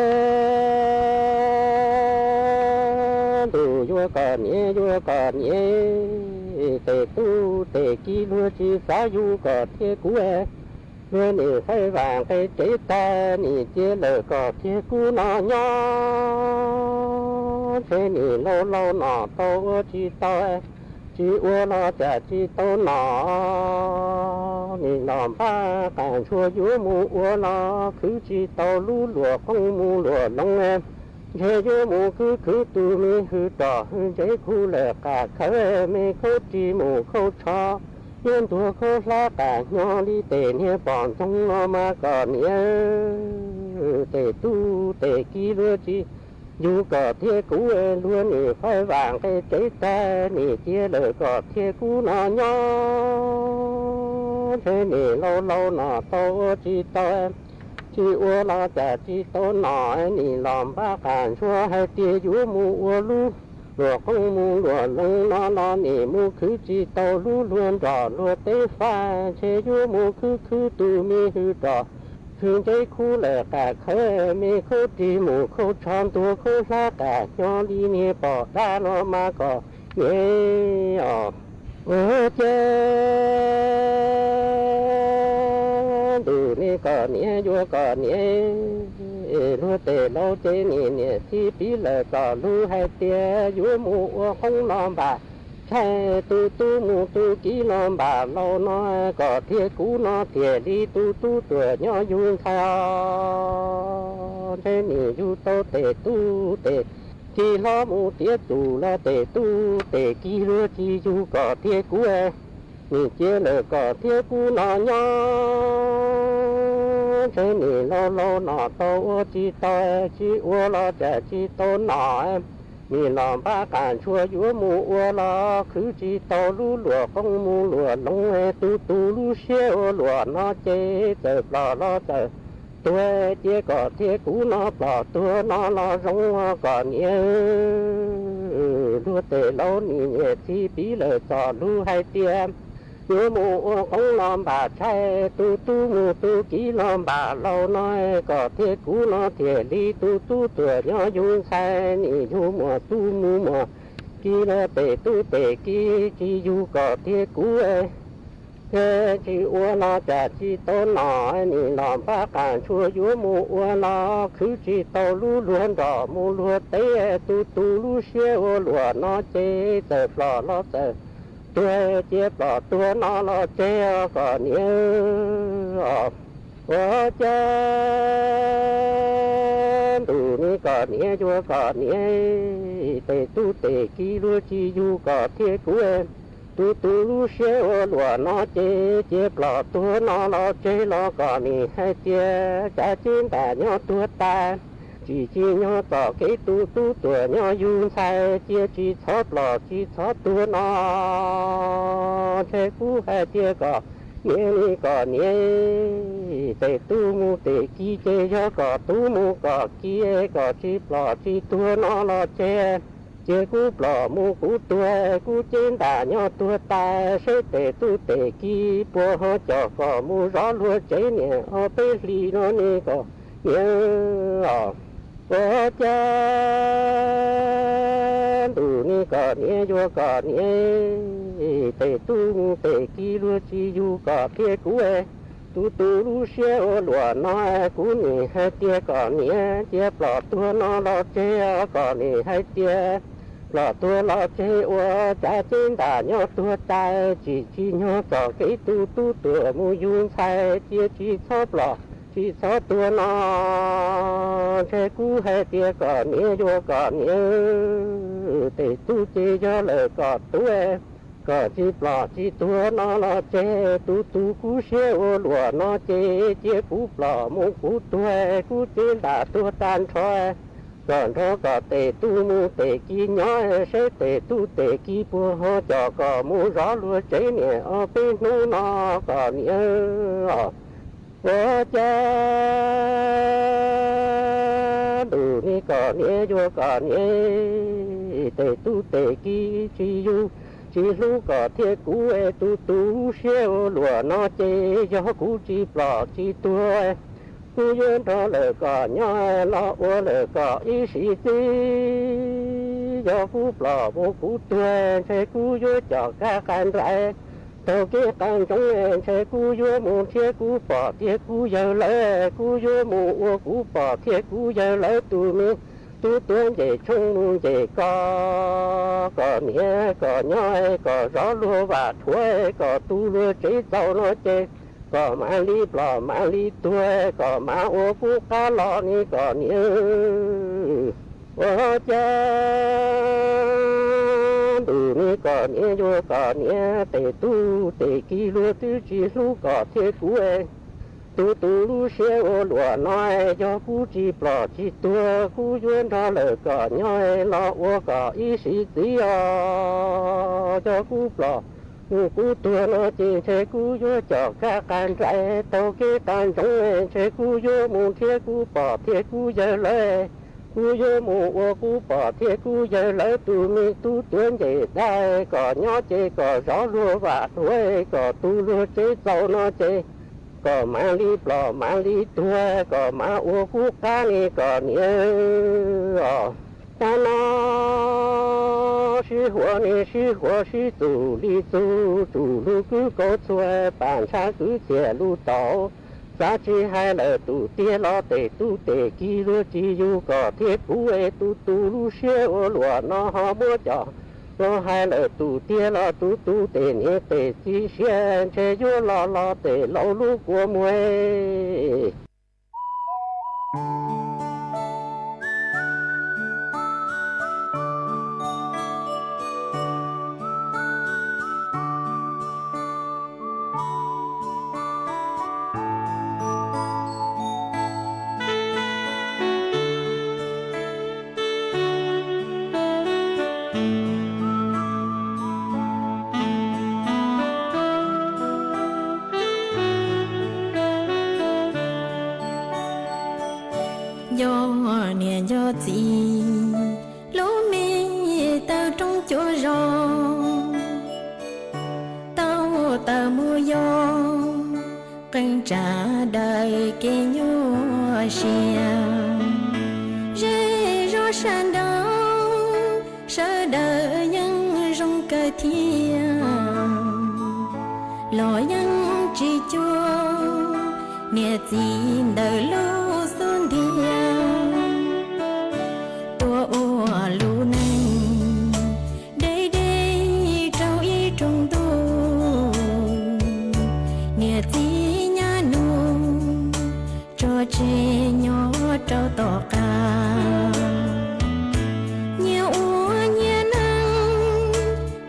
ntuj yuav kom niam yuav kom niam, tes tub tes kiv luag tsis xav yug kom thiab kuv, luag nim faib vam nqe tsev tag nim cia lawm kom thiab kuv no nyob. Ntshe nim laus laus no tau ua tsis tau, tsis Tsis ua los cas tsis tau nom, nim los npaj qas ntshua yuav mus ua los khwv tsis tau lub luam qoob mus luam loo. Ntshe yuav mus khwv khwv tus me hwm rog hwm ntsev khu lawm qas khawv me khaub ris mus khaub tsho, yuav ntuag khaub hlab qas hnyo li tes niag pom ntxoog no mas kom niam tes tub tes kiv luag tsis yug kom thiab kuv luag nim faib vam nqe tsev tag nim cia lawm kom thiab kuv no nyob ntshe nim laus laus nom tau ua tsis tau, tsis ua los cas tsis tau nom nim los npaj qas ntshua hais tias yuav mus ua lub luam qoob mus luam loo no los nim mus khwv tsis tau lub luag nrog luag teb faj ntshe yuav mus khwv khwv tus me hwm rog hwm ntsev khu lawm qas khawv me khaub ris mus khaub tsho ntuag khaub hlab qas hnyo li niag pom dab no mas kom niam os. Ua cas ntuj nim kom niam yuav kom niam luag tes laus ces nim niam txiv piv lawm kom lug hais tias yuav mus ua qoob los npam tshaib, tus tub mus tus kiv los npam laus no kom thiab kuv no thiaj li tus tub tuam nyob yug ntxhais os. Ntshe nim yug tau tes tub tes kiv hlob mus tiav txus los tes tub tes kiv luag tsis yug kom thiab kuv nim cia lawm kom thiab kuv no nyob ntshe nim laus laus nom tau ua tsis tau, tsis ua los cas tsis tau nom nim los npaj qas ntshua yuav mus ua los khwv tsis tau lub luam qoob mus luam loo, tus tus lub siab ua luam no ces txawm plom los txawm tuag cia kom thiab kuv no plom tuag no los zoo kom niam luag tes laus nim niam txiv piv lawm txom lug hais tias yuav mus ua qoob los npam tshaib, tus tub mus tus kiv los npam laus no kom thiab kuv no thiaj li tus tub tuam nyob yug ntxhais nim yug muam tub mus muam kiv los tes tub tes kiv tsis yug kom thiab kuv tsis ua los cas tsis tau nom nim los npaj qas ntshua yuav mus ua los khwv tsis tau lub luag nrog mus luag teb, tus tus lub siab ua luam no ces txawm plom los txawm tuag cia plom tuag no los tseg os kom niam os. Ua cas ntuj nim kom niam yuav kom niam tes tub tes kiv luag tsis yug kom thiab kuv tus tus lub siab ua luam no ces cia plom tuag no los tseg los kom nim hais tias cav ceb ntam nyob tuag tas, tsis tsim nyog txom kev tus tub tuam nyob yug ntxhais cia tsis txhob plom tsis txhob tuag no ntshe kuv hais tias kom niam nim kom niam tes tub mus tes kiv ces yog kom tub mus kom kiv kom tsis plom tsis tuag no los tseg. Cia kuv plom mus kuv tuag kuv ceb ntam nyob tuag tas seb tes tub tes kiv puas ho coj kom mus zov luag tsev niam ob peb hlis no ne kom niam os. Ua cas ntuj nim kom niam yuav kom niam tes tub mus tes kiv luag tsis yug kom thiab kuv tus tus lub siab ua luam no kuv nim hais tias kom niam cia plom tuag no los tseg kom nim hais tias plom tuag los tseg ua cav ceb ntam nyob tuag tas tsis tsim nyog txom kev tus tub tuam mus yug ntxhais cia tsis txhob plom tsis txhob tuag no ntshe kuv hais tias kom niam yuav kom niam tes tub ces yog lawm kom tub kom tsis plom tsis tuag no los tseg tus tus kuv siab ua luam no ces cia kuv plom mus kuv tuag kuv ceb ntam tuag tag nrho kom nrog kom tes tub mus tes kiv nyob seb tes tub tes kiv puas ho coj kom mus zov luag tsev niam ob peb hnub no kom niam os. Ua cas ntuj nim kom niam yuav kom niam tes tub tes kiv tsis yug tsis hlub kom thiab kuv tus tus siab ua luam no ces yog kuv tsis plom tsis tuag kuv yuav nrog lawm kom nyob los ua lawm kom ib sim txij. Yog kuv plom mus kuv tuag ntshe kuv yuav coj kab qa nraim taug kev qa ntsoov ntshe kuv yuav mus thiab kuv pom thiab kuv yawg lawv kuv yuav mus ua kuv pom thiab kuv yawg lawv tus me Tub tuav nce tshoob mus nce koj, kom niam kom nyob kom zov luag vam dhuav, kom tu luag tsev txaus no ces kom mam li plom mam li tuag, kom mam ua kub qab los ne kom niam ua cas ntuj ne kom niam yuav kom niam tes tub tes kiv luag twb tsis hlub kom thiab kuv. Tus tus lub siab ua luam no, yog kuv tsis plom tsis tuag kuv yuav nrog lawm kom nyob los ua kom ib sim txiv os. Yog kuv plom mus kuv tuag no ces ntshe kuv yuav com kab qas nraim taug kev qas ntsoov, ntshe kuv yuav mus nrhiav kuv pog thiab kuv yawg lawv. Kuv yuav mus ua kuv pog thiab kuv yawg lawv tus me tub tuav nce dab, kom nyob ces kom zov luag vam dhuav, kom tu luag tsev txaus no ces kom mam li plom mam li tuag, kom mam ua kub qab ne kom niam os. Hnub no sib huam ne sib huam sib txuj li txuj, tsuj lub kub kaus txhua, pam ntshav kwv txhiaj lub taub. Xav tsis hais lawm tus tiag los tes tub tes kiv luag tsis yug kom thiab kuv, es tus tus lub siab ua luam no ho muab coj los hais lawm tus tiag los tus tus tes niam tes txiv siab ntshe yuav los los tes laus lub kua muag. Nco niam nco txiv, lub me taw roob cuab zos, tau taws mus yos, qee tsa daws kev nyuaj siab. Zej zos sab nraud, sawv daws yeej zoo kawg thiab, los yeej tsis cuag niam txiv ntawm lub xub ntiag. Tuaj ua lub neej deb deb rau ib rooj ntuj, niam txiv nyab nus tso tseg nyob rau tom qab. Nyias ua nyias neej,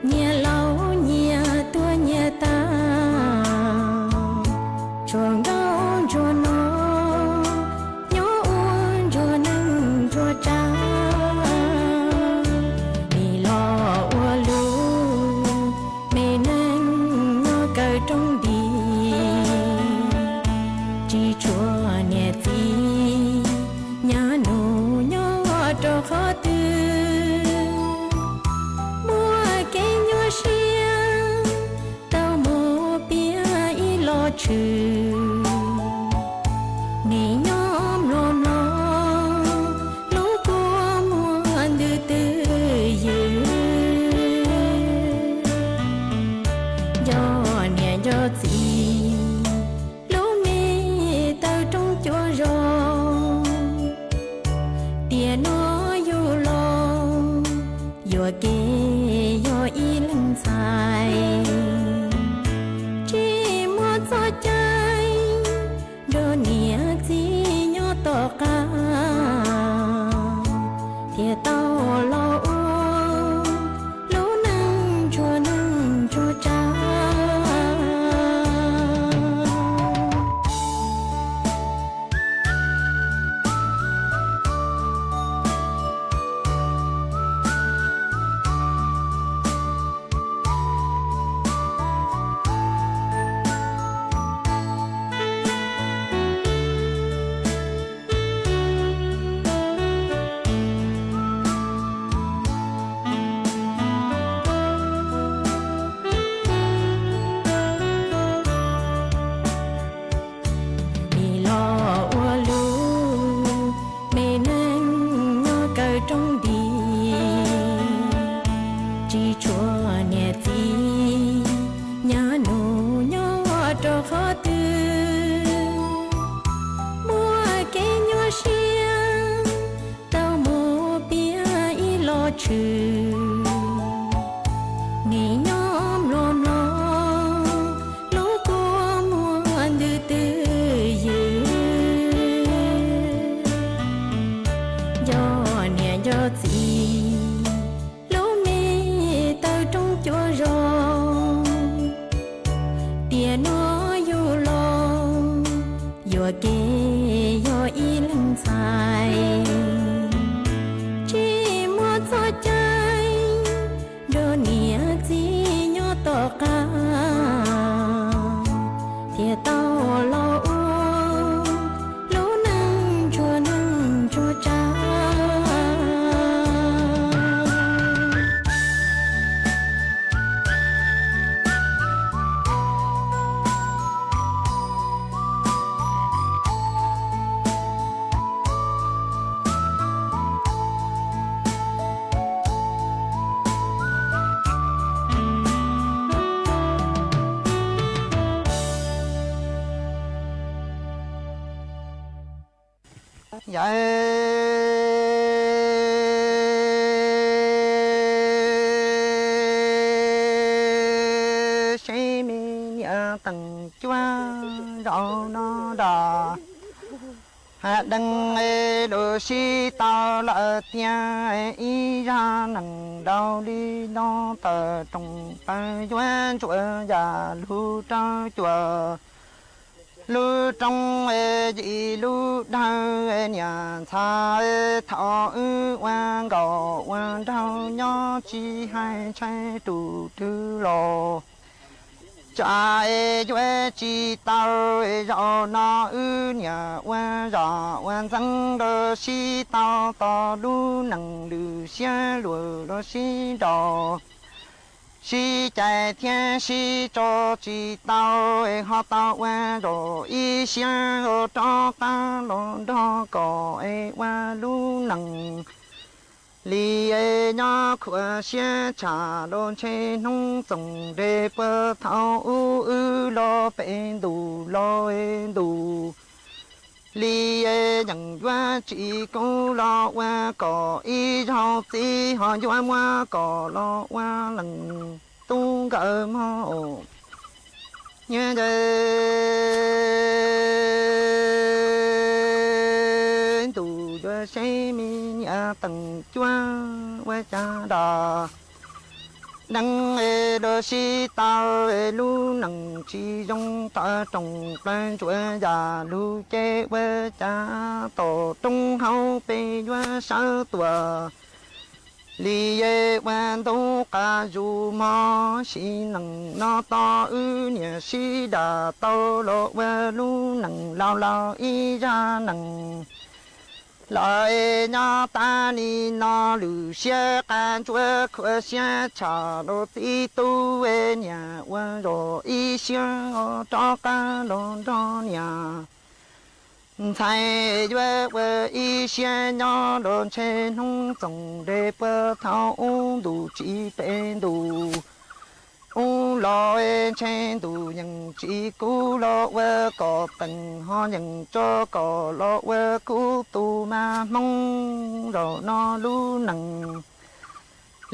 nyias laus nyias tuag nyias tas, tsuas nkauj ntsuag no nyob ua ntsuag neej ntsuag tsav. Nim los ua lub me neej nyob kawg rooj nti, tsis tshuav niam txiv nyab nus nyob rau qhov twg. Muaj kev nyuaj siab tau mus piav ib los tshwm, nim nyob mlom mlom lub kua muag ntws twj ywm. Nco niam nco txiv, lub me taw roob cuab zos, tiam no yug los yuam kev yog ib leeg ntxhais, tsis muaj txoj cai nrog niam txiv nyob tom qab, thiaj tau los ua lub neej ntsuag neej ntsuag tsav. qab thiaj tau los ua lub neej ntsuag neej ntsuag tsav. Yawg Seb me niam teem cuab zaum no nrog deev es lawv sib tau lawm tiag, ib zaj neeg ntaus li no tawm rooj plaws yuav ntsuam yam lug rau cuam lub rooj es yim lub dawg niam ntxhais. Thaum wb ua nkauj ua nraug nyob tsis hais ntshai tus twg los cas es yuav tsis tau. Zaum no wb niam ua zam ua ntxeev los sib tau tos lub neej lwm siab luag los sib nraus sib cais thiab sib tso tsis tau, ho tau ua zaum ib siab rov qab los nrog kom es ua lub neej li es nyob khuam siab tsham los ntshe hnub txoos nres puag thaum ub wb los pem ntus los ntus li es yeem yuav tsis kub los ua kom ib zaug txiv ho yuav muab kom los ua leej tub nkawm mog. Nyob ntuj yuav seb me niam teem cuab ua cas nrog deev es los sib tau es lub neej tsis zoo tawm rooj plaws ntsuam yam lug ces ua cas tom roob hauv pes yuav sawv tuaj li es ua ntub qas zus mog. Sim neej no tos wb niam sib dam tau los ua lub neej laus laus ib zaj neej lawm es nyob tas li no lwm siab qas ntsuab khuam siab tsham los txiv tub es niam ua zaum ib siab rov qab los nrog niam ntxhais yuav ua ib siab nyob los ntshe hnub txoos nres puag thaum ub ntus tsis pem ntus ub los es ntshe ntus yeej tsis kub los ua kom teem ho yeej tso kom los ua kub tus mas Hmoob zaum no lub neej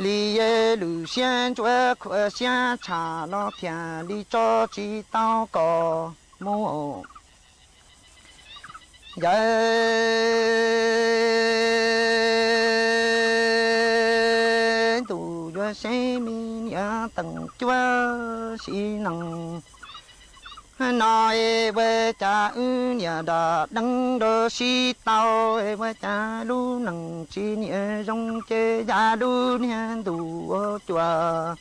li es lwm siab ntsuab khuam siab tsham los thiaj li tso tsis tau kom mus. Yawg ntuj yuav seb me niam teem cuab sim neej no es ua cas wb niam dam deev los sib tau es ua cas lub neej tsis niam zoo ces yam lub niag ntuj ua cuam.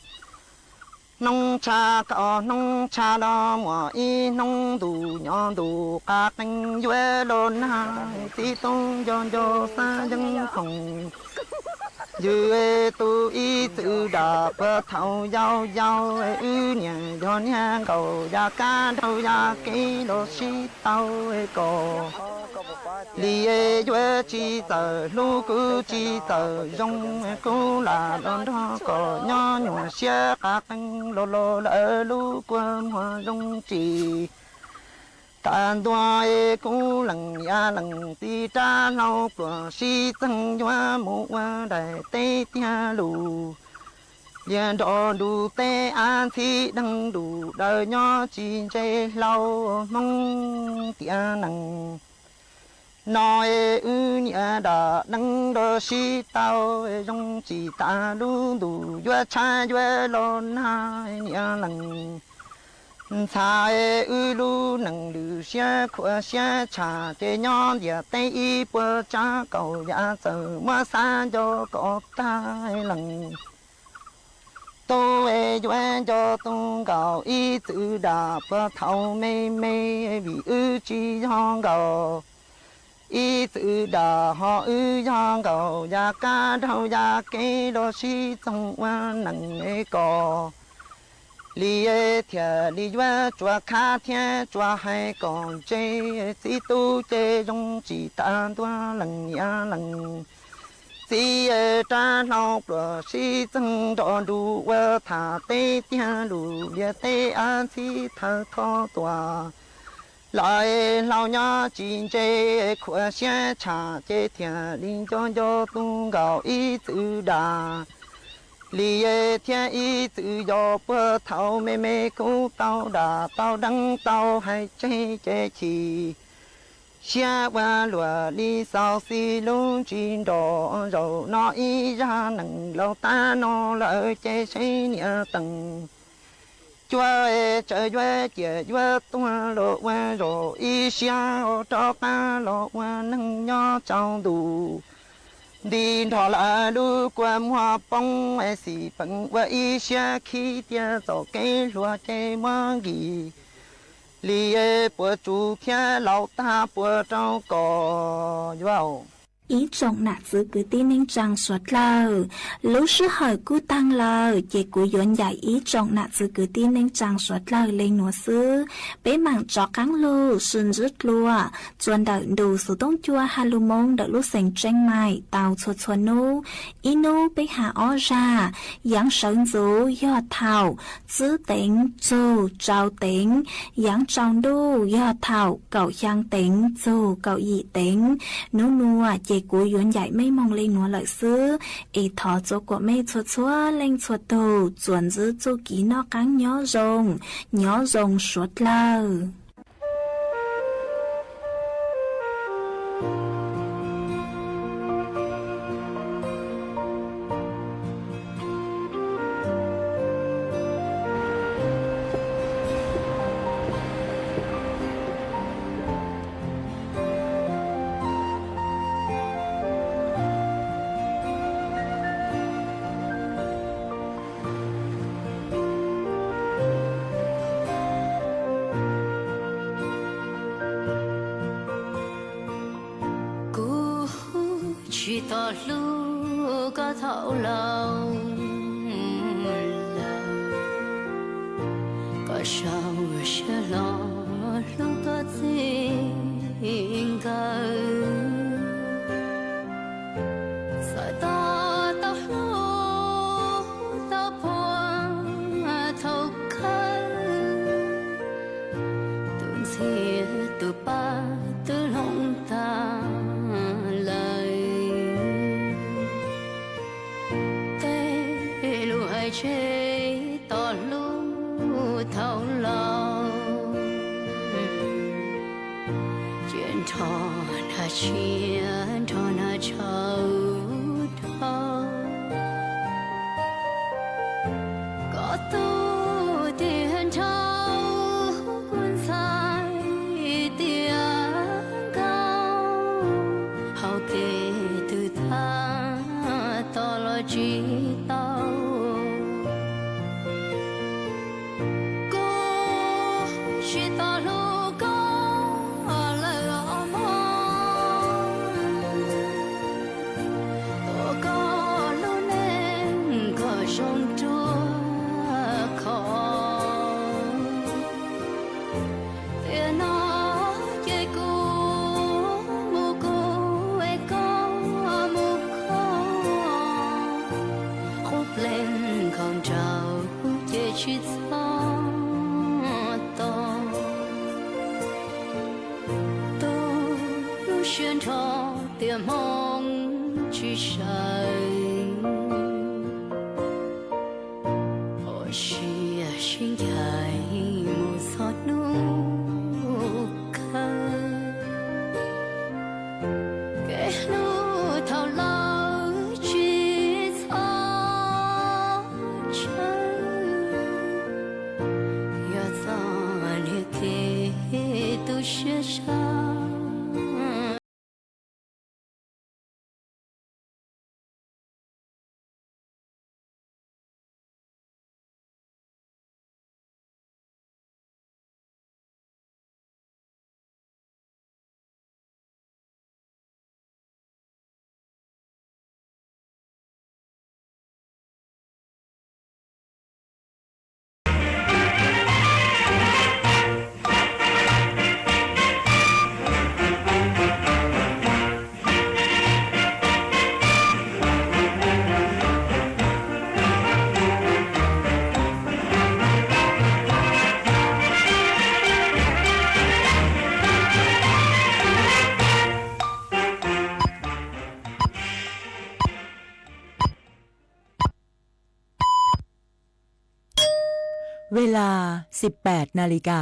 Hnub tshav kaum hnub tshav los muaj ib hnub ntuj nyob ntuj qab qees yuav los nag txiv tub nco nco xav yeej khoom. Yus tus ib txwm dam puag thaum yau yau wb niam yog niag nkaum yam kab nraug yam kev los sib tau kom li yuav tsis txawm hlub kuj tsis txawm zoo kuj lam los nrog kom nyob nyuam siab qab qees los los lawm lub kua muag zoo tsis tas ntua es kuj lees yam lees ti rab hlau pluas sib txeeg yuav mus ua daim teb tiag lus. Lias nrog ntuj teb av ntxhib deeg ntuj daws nyob tsis ntse hlau Hmoob tiam neeg no es wb niam dam deev los sib tau zoo tsis tas lub ntuj yuav tshav yuav los nag niam lees ntxhais wb lub neej lwm siab khuam siab tsham ces nyob ntiaj teb ib puas tsav kaum yam txawm muab xav nco kom tag lees. Tub es yuav nco tus nkaus ib txwm dam puag thaum me me, vim wb tsis yog nkaus ib txwm dam ho wb yog nkaus yam kab daug yam kev los sib txoog ua neej es kos li thiaj li yuav tsuas khab thiab tsuas hais kom ntse. Txiv tub ces zoo tsis tas ntua leej niam leej txiv, rab hlau pluas sib txeeg nrog nrug ua tham teb tiag lus lias teb ab ntxhib thawj thoj tuaj lawm. Hlau nyob tsis ntse, khuam siab tshaj ces thiaj li nco nco tus nkaus ib txwm dam li thiab ib txwm yos puag thaum me me. Kuv tau dam tau deev tau hais tseg ces chim siab ua luaj li xaus xis lub ntsis nrog. Zaum no ib zaj neeg laus tag no lawm ces seb niam tees cuab es tsawv yuav ciam yuav tuag los ua zaum ib siab ho rov qab los ua neeg nyob tsaus ntuj nti nrog lawv lub kua muag poob es xim peem ua ib siab khib tias txoj kev hluas ces muab nkis li puas tsum thiab laus tag puas rau kom yuav. Ib tsoom nam txwv kwv tij neej tsaa suav dlawg, lub sij hawm kuj taag lawm ces kuv yuav ncaim ib tsoom nam txwv kwv tij neej tsaa suav dlawg le nuav xwb. Peb maam rov qaab lug sib ntsib dlua txuas ntawm ntu xuv tooj cua ha lug moo ntawm lub xeev Tseeb Maim tau txhua txhua nub. Ib nub peb has ob zag, yaav sawv ntxuv yog thaum tsib teev txug rau teev, yaav tsaus ntuj yog thaum kaum xyaa teev txug kaum yim teev. Nub nuav ces kuv yuav ncaim mej moog le nuav lawm xwb, es thov txua kuas mej txhua txhua leej txhua tug txuas ntsib txuj kev noj qaab nyob zoo, nyob zoo suav dlawg. Kuv tsis tau hlub koj thaum laus lawm, koj sau siab hlo hlub koj txij nkawm. Txawm tau tau hlub tau puag thaum kawg, tus ntxhias tus pab twb hloov tag lawm. Tej lus hais tseg tau hlub thaum laus, cia nrho nag tsiab nrho nag tshauv dhau. Koj tus tiag nrhau kuv ntxhais tiag nkaus, hau kev twg tag tos los tsis tau. Kuv tsis tau hlub koj lawm os mog, tuav koj lub neej kom zoo ruaj khov. Tiam no ces kuv mus kuv es koj mus koj, qub pleev nkhaus nraug ces tsis txhob tos. Tu lub siab nrho tias hmoov tsis sawv, ua siab sib ncaim mus txog hnub kawg. Kev hlub thaum laus tsis txhob tsawg, yog txoj niag kev tu siab tshaj. เวลา สิบแปดนาฬิกา